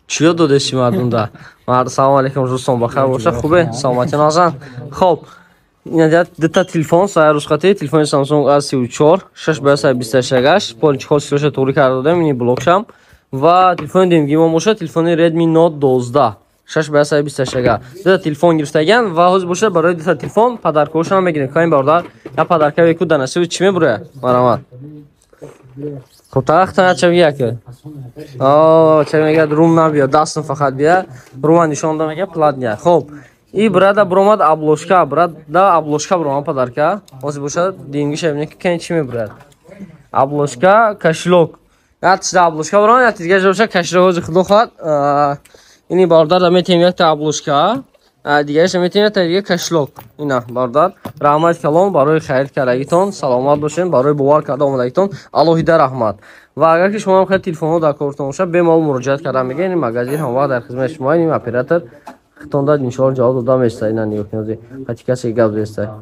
Чӣ ёд додеси мардумда? Салому алейкум, рӯзтон бахайр боша. Хубе, саломатӣ назан. Хоб, ина дута телефон сай русхати, телефони Samsung A34 6 ба 128, полчхол силоша туғри карда додем, ини блокшам. Ва телефони димги мо боша, телефони Redmi Note 12 6 ба 128. Дута телефон гирифтаган ва ҳозир боша, барои дута телефон подаркошам мегирем. Каин бародар, я подарка веку да насиби чӣ мебурояд? Марҳамат. Хоб, тарахта ча мегӯяд ки? О, ча мегӯяд, рум набиё, дастам фақат бия. Рума нишон да, мегӯяд, платня. Хоб, и брада буромад обложка, брада обложка буромад подарка. Ҳозир боша, дингиша бинем, ки кани чӣ мебурад. Обложка, кошелёк. Як чиза обложка буромад, як дигаша боша кошелёк, ҳозир худо хоҳад. Ини бародар да метем якта обложка, дигараша метем якта дига кошелёк. Ина бародар, раҳмат калом барои харид кардагитон, саломат бошед, барои бовар карда омадагитон алоҳида раҳмат. Ва агар ки шумо ҳам хеле телефонҳо дар кортон бошад, бемалол муроҷиат карда мегӯед. Ин магазин ҳамвақт дар хизмати шумо, ин оператор хитонда иншоалло ҷавоб дода мешавад. Ина нигоҳ кунед, қати касе гап зеста.